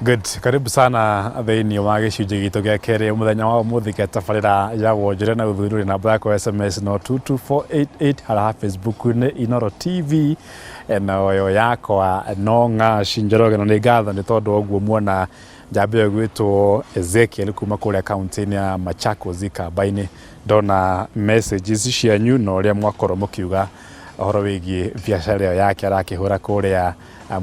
Good. Karibu sana thĩinĩ wa gĩcunjĩ gitũ gĩa kerĩ mũthenya wa ũmũthĩ gĩa tabarĩra ya wonjoria na ũthuthuria. Namba yakwa ya SMS no 22488, harĩa ha Facebook-inĩ Inoro TV nayo yakwa no Ng'aci Njoroge, na nĩ ngatho nĩ tondũ wa ũguo muona njamba ĩyo ĩgwĩtwo Ezekiel kuma kũrĩa kaunti-inĩ ya Machakos Ikamba-inĩ. Ndona messages cianyu na ũrĩa mwakorwo mũkiuga ũhoro wĩgiĩ biacara ĩyo yake arakĩhũra kũrĩa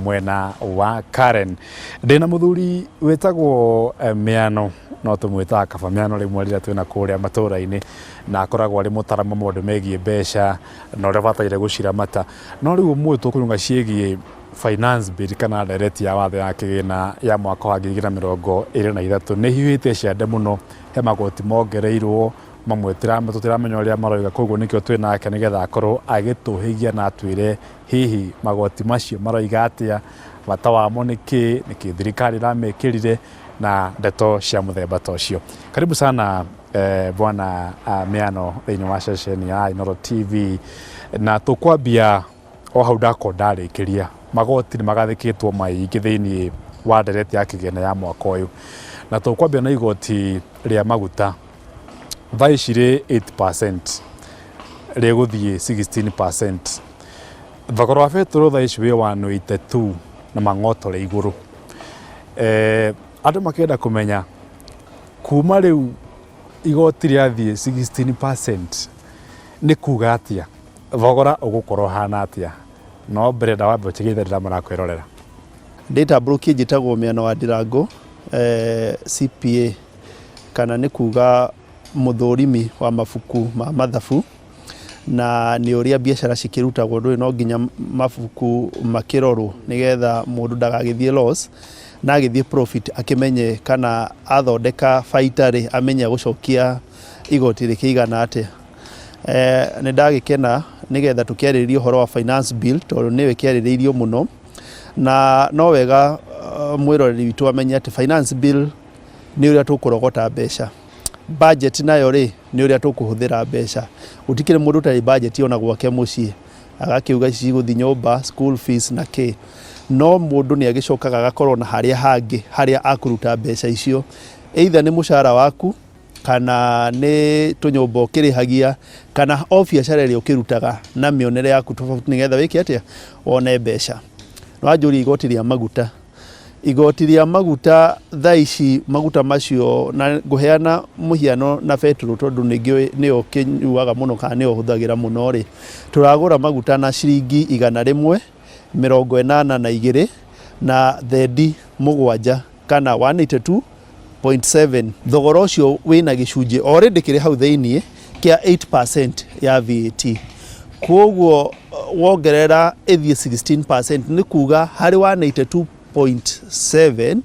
mwena wa Karen. Ndĩna mũthuri wĩtagwo Mĩano, no tũmwĩtaga Kaba Mĩano rĩmwe rĩrĩa twĩna kũrĩa matũra-inĩ, na akoragwo arĩ mũtaramu maũndũ megiĩ mbeca na ũrĩa bataire gũciramata. No rĩu ũmũthĩ tũkũrunga ciĩgiĩ finance bill kana ndereti ya watho ya kĩgĩna ya mwaka wa 2023. Nĩ hiũhĩtie ciande mũno, he magoti mongereirwo mamwe tũtiramenya ũrĩa maroiga, koguo nĩkĩo twĩ nake nĩgetha akorwo agĩtũhĩgia na atwĩre hihi magoti macio maroiga atĩa, bata wamo nĩ kĩ, nĩkĩ thirikari ĩramekĩrire na ndeto cia mũthemba ta ũcio. Karibu sana bwana Mĩano thĩinĩ wa ceceni ya Inooro TV, na tũkwambia o hau ndakorwo ndarĩkĩria. Magoti nĩ magathĩkĩtwo maingĩ thĩinĩ wa ndereti ya kĩgĩna ya mwaka ũyũ, na tũkwambia na igoti rĩa maguta. Thaa ici rĩ 8%, rĩgũthiĩ 16%. Thogora wa betũrũ thaa ici wĩ 182 na mang'otore igũrũ. Andũ makĩenda kũmenya kuma rĩu igoti rĩathiĩ 16% nĩ kuga atĩa, thogora ũgũkorwo ũhana atĩa? No mbere ndawamba ũtigĩte ndĩra marakwĩrorera. Ndĩtambũrũkie, njĩtagwo Mĩano wa Ndirango, CPA, kana nĩ kuga mũthũrimi wa mabuku ma mathabu, na nĩ ũrĩa biacara cikĩrutagwo. Ndũĩ no nginya mabuku makĩrorwo nĩgetha mũndũ ndagagĩthiĩ loss na agĩthiĩ profit, akĩmenye kana athondeka baita rĩ, amenye gũcokia igoti rĩkĩigana atĩa. Nĩ ndagĩkena nĩgetha tũkĩarĩrĩrie ũhoro wa finance bill, tondũ nĩyo ĩkĩarĩrĩirio mũno, na no wega mwĩroreri witũ amenye atĩ finance bill nĩ ũrĩa tũkũrogota mbeca. Budget nayo rĩ, nĩ ũrĩa tũkũhũthĩra mbeca. Gũtikĩrĩ mũndũ ũtarĩ budget ona gwake mũciĩ, agakĩuga ici cigũthiĩ nyũmba, school fees na kĩ, no mũndũ nĩ agĩcokaga agakorwo na harĩa hangĩ harĩa akũruta mbeca icio, either nĩ mũcara waku kana nĩ tũnyũmba ũkĩrĩhagia kana o biacara ĩrĩa ũkĩrutaga na mĩonere yaku tofauti nĩgetha wĩke atĩa, wone mbeca. Wanjũria igoti rĩa maguta, igoti rĩa maguta thaa ici maguta macio, na ngũheana mũhiano na betũrũ tondũ nĩngĩũĩ nĩyo kĩnyuaga mũno kana nĩyo hũthagĩra mũno rĩ, tũragũra maguta na ciringi 182.7, kana 182.7. Thogora ũcio wĩna gĩcunjĩ already kĩrĩ hau thĩiniĩ kĩa 8% ya VAT. Koguo wongerera ĩthiĩ 16%, nĩ kuga harĩ 182.7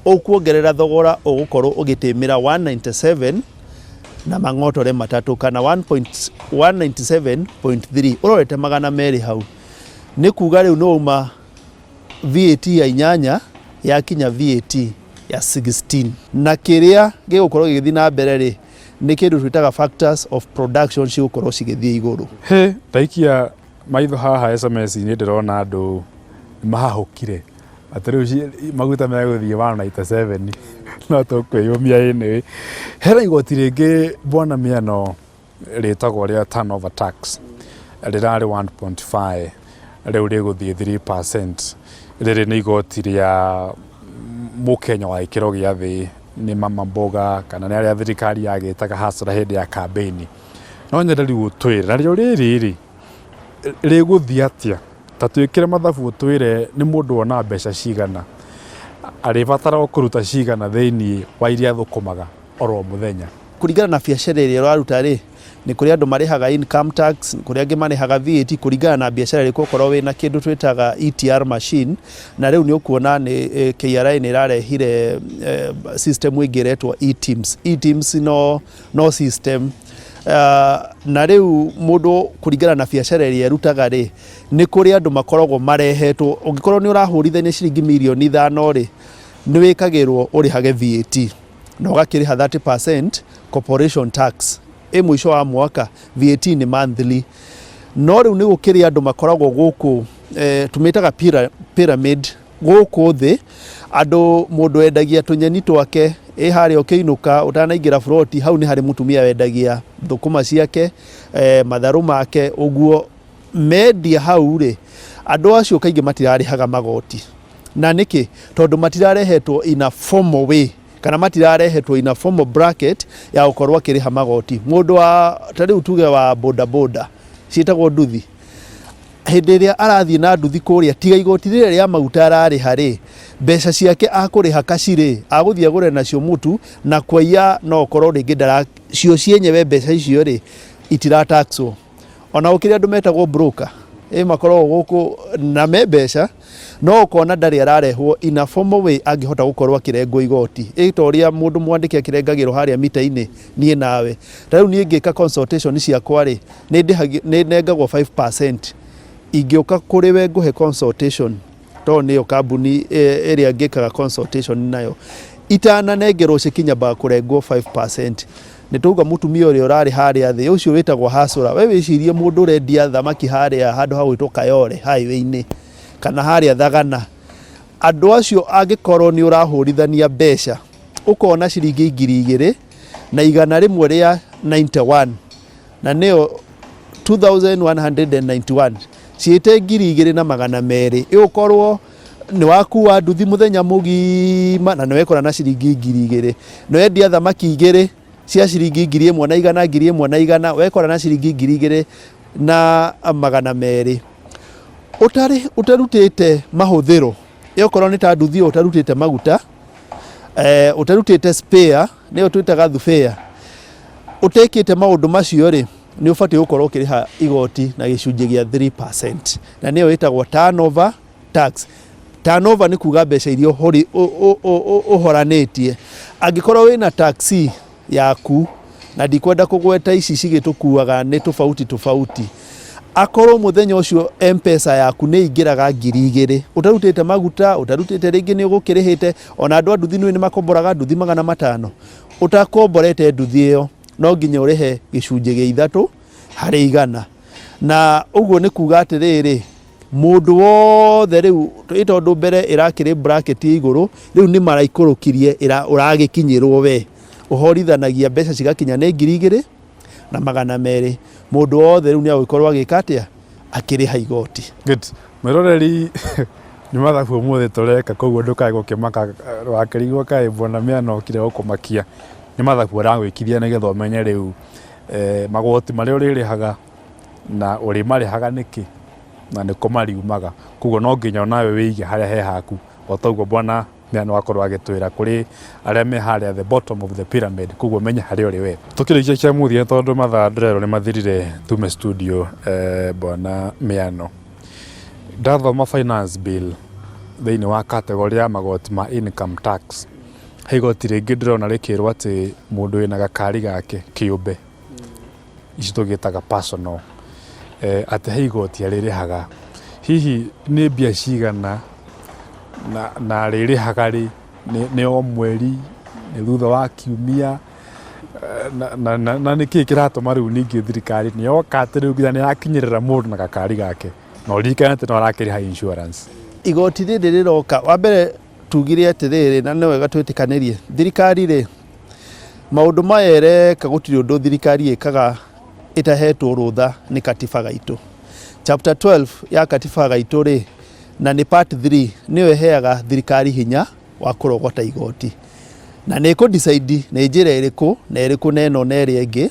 ũkuongerera thogora ũgũkorwo ũgĩtĩmĩra 197 na mang'otore matatũ, kana 1.197.3, ũrorete 200 hau. Nĩ kuga rĩu nĩ wauma VAT ya 8 yakinya VAT ya 16. Na kĩrĩa gĩgũkorwo gĩgĩthiĩ na mbere rĩ, nĩ kĩndũ twĩtaga factors of production cigũkorwo cigĩthiĩ igũrũ. He ndaikia maitho haha SMS-inĩ, ndĩrona andũ mahahũkire atĩ rĩu maguta megũthiĩ 197, no tũkwĩyũmia. Anyway, hena igoti rĩngĩ, bwana Mĩano, rĩtagwo rĩa turnover tax. Rĩrarĩ 1.5, rĩu rĩgũthiĩ 3%. Rĩrĩ nĩ igoti rĩa mũkenya wa gĩkĩro gĩa thĩ, nĩ mama mboga kana nĩ arĩa thirikari yagĩtaga hustler hĩndĩ ya kambĩini. No nyende rĩu ũtwĩre narĩo rĩrĩ rĩ rĩgũthiĩ atĩa, ta twĩkĩre mathabu, ũtwĩre nĩ mũndũ wona mbeca cigana arĩbatara kũruta cigana thĩinĩ wa iria thũkũmaga oro mũthenya. Kũringana na biacara ĩrĩa ũraruta rĩ, nĩ kũrĩ andũ marĩhaga income tax, kũrĩ angĩ marĩhaga VAT, kũringana na biacara ĩrĩkũ. Okorwo wĩna kĩndũ twĩtaga ETR machine, na rĩu nĩ ũkuona nĩ KRA nĩ ĩrarehire system ĩngĩ ĩretwo eTIMS. eTIMS no system na rĩu mũndũ kũringana na biacara ĩrĩa ĩrutaga rĩ, nĩ kũrĩ andũ makoragwo marehetwo. Ũngĩkorwo nĩ ũrahũrithania ciringi mirioni 5 rĩ, nĩ wĩkagĩrwo ũrĩhage VAT na ũgakĩrĩha 30% corporation tax ĩ mũico wa mwaka. VAT nĩ monthly. No rĩu nĩ gũkĩrĩ andũ makoragwo gũkũ, tũmĩtaga pyramid. Gũkũ thĩ andũ mũndũ wendagia tũnyeni twake ĩ harĩa ũkĩinũka ũtanaingĩra buroti hau nĩ harĩ mũtumia wendagia thũkũma ciake, matharũ make ũguo mendia hau rĩ, andũ acio kaingĩ matirarĩhaga magoti. Na nĩkĩ? Tondũ matirarehetwo in a formal way kana matirarehetwo in a formal bracket ya gũkorwo akĩrĩha magoti. Mũndũ wa ta rĩu tuge wa boda boda ciĩtagwo nduthi, hĩndĩ ĩrĩa arathiĩ na nduthi kũrĩa tiga igoti rĩrĩa rĩa maguta ararĩha rĩ, mbeca ciake akũrĩha kaci rĩ, agũthiĩ agũre nacio mũtu na kwaiya no ũkorwo rĩngĩ ndara cio cienyewe mbeca icio rĩ itirataxwo. Ona gũkĩrĩ andũ metagwo broker ĩ makoragwo gũkũ na me mbeca no ũkona ndarĩ ararehwo in a formal way angĩhota gũkorwo akĩrengwo igoti ĩ ta ũrĩa mũndũ mwandĩke akĩrengagĩrwo harĩa mita-inĩ niĩ nawe. Ta rĩu niĩ ngĩka consultation ciakwa rĩ, nĩ nengagwo 5% ingĩũka kũrĩ we ngũhe consultation tondũ nĩyo kambuni ĩrĩa ngĩkaga consultation nayo itananengerwo ceki nyambaga kũrengwo 5%. Nĩ tauga mũtumia ũrĩa ũrarĩ harĩa thĩ ũcio wĩtagwo hasũra, we wĩcirie mũndũ ũrendia thamaki harĩa handũ ha gwĩtwo Kayole highway-inĩ kana harĩa Thagana, andũ acio angĩkorwo nĩ ũrahũrithania mbeca ũkona ciringi 2191 na nĩyo 2191 ciĩte 2200 ĩgũkorwo nĩ wakua nduthi mũthenya mũgima na nĩ wekora na ciringi 2000, nĩ wendia thamaki igĩrĩ cia ciringi 1100, 1100 wekora na ciringi 2200 ũtarĩ ũtarutĩte mahũthĩro, ĩokorwo nĩ ta nduthi ĩyo ũtarutĩte maguta, ũtarutĩte spare nĩyo twĩtaga thubea, ũtekĩte maũndũ macio rĩ, nĩ ũbatiĩ gũkorwo ũkĩrĩha igoti na gĩcunjĩ gĩa 3% na nĩyo ĩtagwo turnover tax. Turnover nĩ kuga mbeca iria ũhoranĩtie. Angĩkorwo wĩna taxi yaku, na ndikwenda kũgweta ici cigĩtũkuaga nĩ tofauti tofauti, akorwo mũthenya ũcio M-Pesa yaku nĩ ĩingĩraga 2000 ũtarutĩte maguta, ũtarutĩte rĩngĩ nĩ ũgũkĩrĩhĩte, ona andũ a nduthi nĩ makomboraga nduthi 500, ũtakomborete nduthi ĩyo no nginya ũrĩhe gĩcunjĩ gĩa 3%. Na ũguo nĩ kuga atĩrĩrĩ, mũndũ wothe rĩu ĩ tondũ mbere ĩrakĩrĩ bracket ya igũrũ, rĩu nĩ maraikũrũkirie ũragĩkinyĩrwo we, ũhorithanagia mbeca cigakinya nĩ 2200, mũndũ wothe rĩu nĩ agũgĩkorwo agĩka atĩa, akĩrĩha igoti. Good. Mwĩroreri nĩ mathabu ũmũthĩ tũreka koguo ndũkae gũkĩmaka wakĩrigwo kaĩ bwana Mĩano okire gũkũmakia. Nĩ mathabu aragwĩkithia nĩgetha ũmenye rĩu magoti marĩa ũrĩrĩhaga na ũrĩmarĩhaga nĩkĩ na nĩkũ mariumaga. Koguo no nginya onawe wĩige harĩa he haku o ta ũguo bwana Mĩano akorwo agĩtwĩra kũrĩ arĩa me harĩa the bottom of the pyramid, koguo ũmenye harĩa ũrĩ we. Tũkĩrĩkia kĩa mũthia tondũ mathaa ndĩrerwo nĩ mathirire tume studio, bwana Mĩano. Ndathoma finance bill thĩinĩ wa category ya magoti ma income tax, he igoti rĩngĩ ndĩrona rĩkĩrwo atĩ mũndũ wĩna gakari gake kĩũmbe, ici tũgĩtaga personal, atĩ he igoti arĩrĩhaga. Hihi nĩ mbia cigana na arĩrĩhaga rĩ, nĩ o mweri, nĩ thutha wa kiumia, na nĩkĩ kĩratũma rĩu ningĩ thirikari nĩ yoka atĩ rĩu nginya nĩ yakinyĩrĩra mũndũ na gakari gake, na ũririkane atĩ no arakĩrĩha insurance. Igoti rĩrĩ rĩroka, wa mbere tugire atĩrĩrĩ, na nĩ wega twĩtĩkanĩrie, thirikari rĩ, maũndũ maya ĩreka gũtirĩ ũndũ thirikari ĩkaga ĩtahetwo rũtha nĩ katiba gaitũ. Chapter 12 ya katiba gaitũ rĩ, na nĩ part 3 nĩyo ĩheaga thirikari hinya wa kũrogota igoti. Na nĩ ĩkũ decide nĩ njĩra ĩrĩkũ na ĩrĩkũ na ĩno na ĩrĩa ĩngĩ,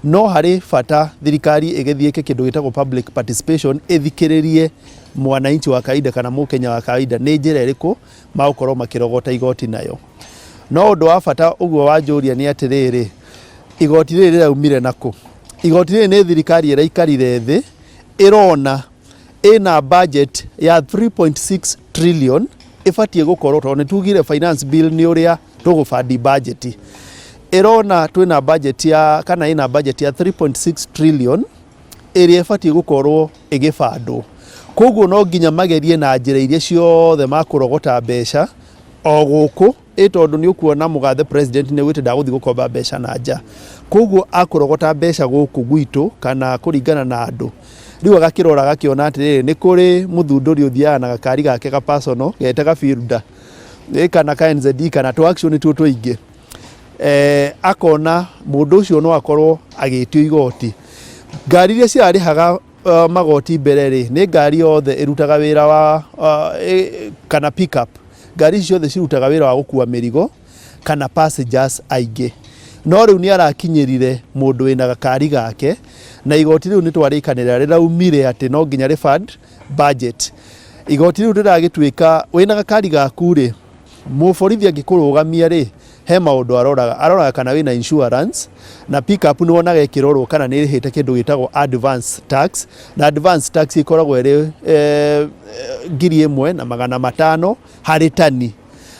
no harĩ bata thirikari ĩgĩthiĩ ĩke kĩndũ gĩtagwo public participation, ĩthikĩrĩrie mwananchi wa kawaida kana mũkenya wa kawaida nĩ njĩra ĩrĩkũ magũkorwo makĩrogota igoti nayo. No ũndũ wa bata ũguo wanjũria nĩ atĩrĩrĩ, igoti rĩrĩ rĩraumire nakũ? Igoti rĩrĩ nĩ thirikari ĩraikarire thĩ ĩrona ĩna budget ya 3.6 trillion ĩbatiĩ gũkorwo, tondũ nĩ tugire finance bill nĩ ũrĩa tũgũbandi budget, ĩrona twĩna budget ya kana ĩna budget ya 3.6 trillion ĩrĩa ĩbatiĩ gũkorwo ĩgĩbandwo. Koguo no nginya magerie na njĩra iria ciothe makũrogota mbeca o gũkũ, ĩ tondũ nĩ ũkuona mũgathe president nĩ augĩte ndagũthiĩ gũkomba mbeca na nja. Koguo akũrogota mbeca gũkũ gwitũ kana kũringana na andũ. Rĩu agakĩrora agakĩona atĩrĩrĩ, nĩ kũrĩ mũthundũri ũthiaga na gakari gake ga personal gete ga Fielder kana ka NZD kana tũ action tuo tũingĩ, akona mũndũ ũcio no akorwo agĩtio igoti. Ngari iria cirarĩhaga magoti mbere rĩ, nĩ ngari yothe ĩrutaga wĩra wa kana pickup. Ngari ici ciothe cirutaga wĩra wa gũkua mĩrigo kana passengers aingĩ. No rĩu nĩ arakinyĩrire mũndũ wĩna gakari gake, na igoti rĩu nĩ twarĩkanĩra rĩraumire atĩ no nginya rĩ fund budget. Igoti rĩu rĩragĩtuĩka wĩna gakari gaku rĩ, mũborithi angĩkũrũgamia rĩ, he maũndũ aroraga. Aroraga kana wĩna insurance, na pickup nĩ wonaga ĩkĩrorwo kana nĩ ĩrĩhĩte kĩndũ gĩtagwo advance tax, na advance tax ĩkoragwo ĩrĩ 1500 harĩ tani.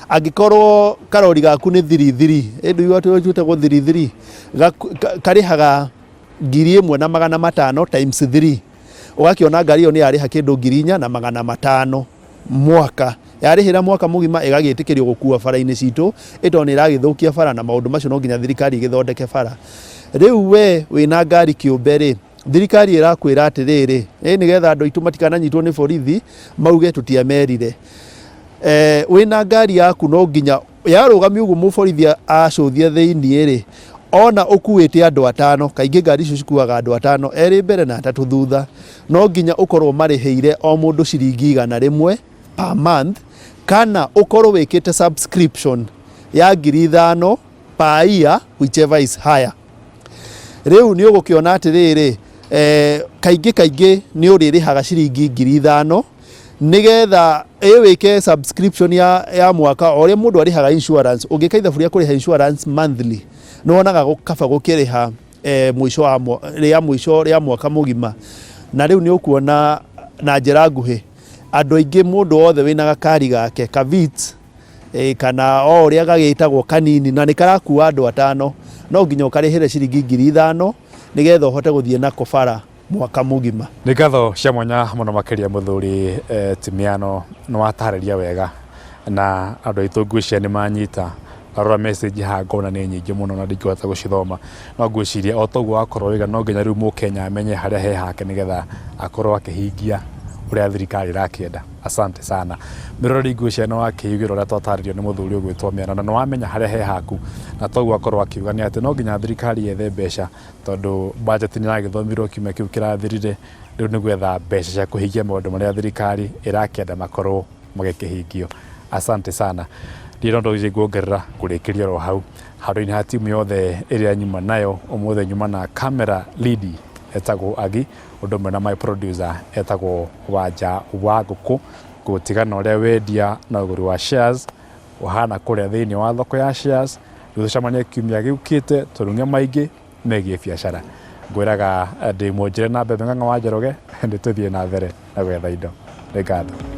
Angĩkorwo karori gaku nĩ 33, ĩndũ twĩtagwo 33, karĩhaga 1500 times 3, ũgakĩona ngari ĩyo nĩ yarĩha kĩndũ 4500 mwaka. Yarĩhĩra mwaka mũgima ĩgagĩtĩkĩrio gũkua bara-inĩ citũ, ĩtondũ nĩ ĩragĩthũkia bara, na maũndũ macio no nginya thirikari ĩgĩthondeke bara. Rĩu we wĩna ngari kĩũmbe rĩ, thirikari ĩrakwĩra atĩrĩrĩ, ĩ nĩgetha andũ aitũ matikananyitwo nĩ borithi mauge tũtiamerire. Wĩna ngari yaku no nginya yarũgamio ũguo mũborithi acũthia thĩiniĩ rĩ, ona ũkuĩte andũ atano, kaingĩ ngari icio cikuaga andũ atano, erĩ mbere na atatũ thutha, no nginya ũkorwo marĩhĩire o mũndũ ciringi 100 per month, kana ũkorwo wĩkĩte subscription ya 5000 per year, whichever is higher. Rĩu nĩ ũgũkĩona atĩrĩrĩ, kaingĩ kaingĩ nĩ ũrĩrĩhaga ciringi 5000 nĩgetha ĩ wĩke subscription ya mwaka, o ũrĩa mũndũ arĩhaga insurance. Ũngĩka ithabu rĩa kũrĩha insurance monthly, nĩ wonaga kaba gũkĩrĩha mũico wa rĩa mũico rĩa mwaka mũgima. Na rĩu nĩ ũkuona na njĩra nguhĩ andũ aingĩ, mũndũ wothe wĩna gakari gake ka Vitz, kana o ũrĩa gagĩtagwo kanini na nĩ karakua andũ atano, no nginya ũkarĩhĩre ciringi 5000 nĩgetha ũhote gũthiĩ nako bara mwaka mũgima. Nĩ ngatho cia mwanya mũno makĩria mũthuri Timiano, nĩ watarĩria wega na andũ aitũ ngwĩciria nĩ manyita. Ndarora message haha ngona nĩ nyingĩ mũno na ndingĩhota gũcithoma, no ngwĩciria o toguo wakorwo wĩga no nginya rĩu mũkenya amenye harĩa he hake nĩgetha akorwo akĩhingia ũrĩa thirikari ĩrakĩenda. Asante sana mĩroreri, ngwĩciria nĩ wakĩiguĩra ũrĩa twatarĩrio nĩ mũthuri ũgwĩtwo Mĩano, na nĩ wamenya harĩa he haku, na toguo akorwo akiuga nĩ atĩ no nginya thirikari yethe mbeca tondũ budget nĩ ĩragĩthomirwo kiumia kĩu kĩrathirire. Rĩu nĩ gwetha mbeca cia kũhingia maũndũ marĩa thirikari ĩrakĩenda makorwo magĩkĩhingio. Asante sana, ndirĩ na ũndũ ũngĩ nguongerera, ngũrĩkĩria oro hau handũ-inĩ ha timu yothe ĩrĩa nyuma nayo ũmũthĩ. Nyuma na camera lead etagwo Agi, ũndũ ũmwe na my producer etagwo Wanja wa Ngũkũ. Gũtigana ũrĩa wendia na ũgũri wa shares ũhana kũrĩa thĩinĩ wa thoko ya shares. Rĩu tũcemanie kiumia gĩũkĩte tũrung'e maingĩ megiĩ biacara. Ngwĩraga ndĩ mwonjere na mbembe ng'ang'a wa Njoroge, nĩ tũthiĩ na mbere na gwetha indo. Nĩ ngatho.